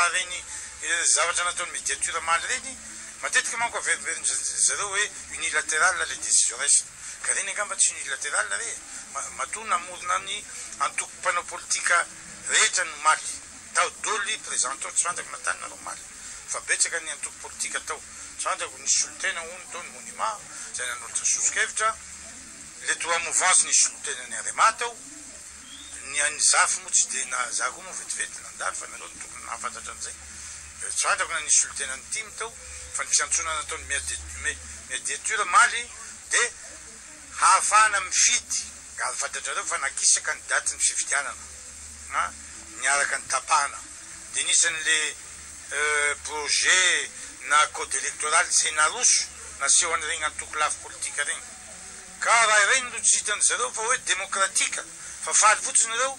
fa reny zavatra nataon'ny médiature omaly reny, matetika manko averimberin-dry zareo hoe unilatéral le décision raisina. Ka reny angamba tsy unilatéral re e! Matoa namorona ny antoko mpanao politika rehetra ny omaly. Tao doly présent tao, tsy fantako na tany nareo omaly. Fa betsaka ny antoko politika tao. Tsy fantako, nisy solontena hono tao ny Monima izay nanolotra soso-kevitra. Le trois mouvances nisy solontena ny Arema tao. Ny an'i Zafy moa tsy dia na za koa moa vetivety nandalo fa nareo no tokony nahafantatra an'izay. Tsy fantako na nisy solontena ny tim tao fa ny fiantsoana nataon'ny mediature omaly dia hahafahana mifidy ary fantatrareo fa nakisaka ny datin'ny fifidianana na niaraka nitapahana dia nisan'le projet na code electoral izay naroso naseho an'iregny antoko lafy politika regny. Ka raha ireny no tsy hitan-dry zareo fa hoe demokratika fa faly fotsiny ireo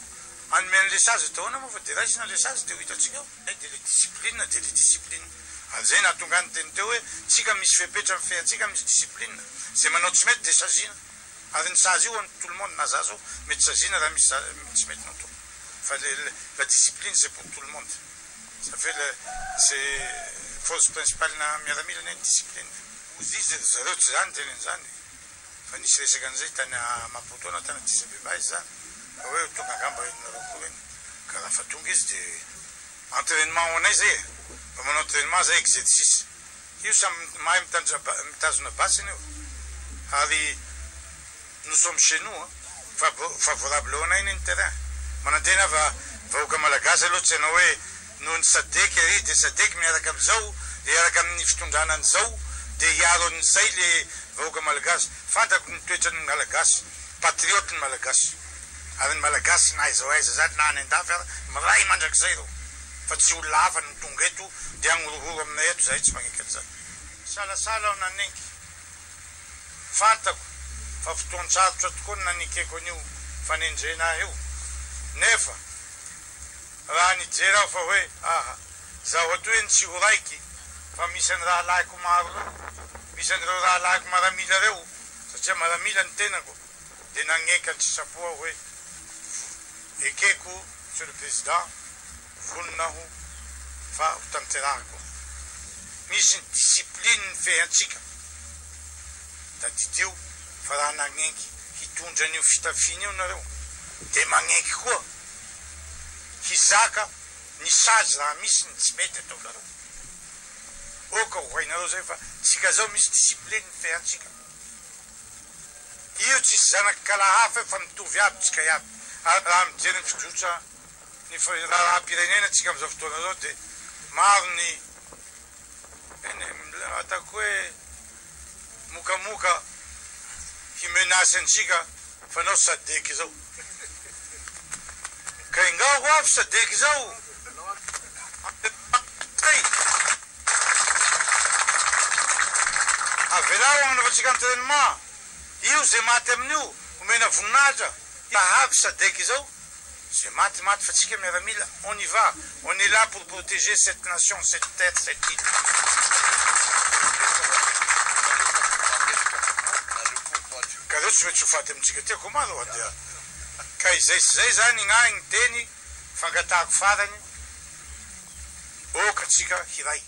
hanome an'le sazy atao ahoana moa fa de raisina le sazy de ho hitantsika eo. De le discipline de le discipline. Ary zay nahatonga ahy niteny teo hoe tsika misy fepetra mifehy antsika misy discipline. Zay manao tsy mety de saziana. Ary ny sazy io ho an'ny tout le monde na za zao mety saziana raha misy tsy mety natao. Fa le la discipline c'est pour tout le monde. Ça fait le c'est force principale na miaramila anie ny discipline. Hozy izy ry zareo tsy za niteny an'izany fa nisy resaka an'izay tany Maputo na tany Addis Abeba izy zany fa hoe ho tonga angamba enina 20 eny ka raha fa tonga izy de entrainement ho anay zay e mba manao entrainement zay exercice io samy mahay mitazona basy anie ary Nous sommes chez nous an! Favorable ho anay anie ny terrain. Manantena aho fa vahoaka malagasy aloha tsy hanao hoe noho ny sadec ery dia sadec miaraka amin'izao dia hiaraka amin'ny fitondrana an'izao dia hiaro an'izay le vahoaka malagasy. Fantako ny toetran'ny malagasy. Patriote ny malagasy. Ary ny malagasy na aiza ho aiza zany na any andafy ara miray mandrakizay ireo fa tsy olona hafa no tonga eto dia hagnorohoro aminay eto zahay tsy magneky an'izany. Salasala aho nanenky. Fantako fa fotoan-tsarotra tokoa ny nanekeko an'io fanendrena ahy io, nefa raha nijery aho fa hoe, aha, zaho atoy eny tsy ho raiky fa misy an'ny rahalahiko maro ireo, misy an'ireo rahalahiko maramila ireo, satria maramila ny tenako, dia nagnenka an-tsitrapo aho hoe, ekeko Monsieur le Président, vonona aho fa ho tanterahako. Misy ny discipline mifehy antsika. Tadidio fa raha nagnenky hitondra an'io fitafiana io nareo dia magnenky koa hizaka ny sazy raha misy ny tsy mety ataonareo. Oka ho hainareo zay fa tsika zao misy discipline mifehy antsika. Io tsisy zanak'i kala hafa io fa mitovy aby tsika iaby. Ary raha mijery ny fijotra ny raharaham-pirenena tsika amin'izao fotoana izao dia maro ny ataoko hoe mokamoka hi menace antsika fa nao sadec izao. Ka ingaho ho avy sadec izao. Avelao hanaovantsika entrainement io ze maty amin'io omena voninahitra avy sadec izao ze maty maty fa tsika miaramila on y va on est là pour protéger cette nation cette terre cette île. Ka reo tsy maintsy ho faty amintsika aty comment reo handeha ka izay sy zay zany gnahy ny teny fangatahako farany oka tsika hiray.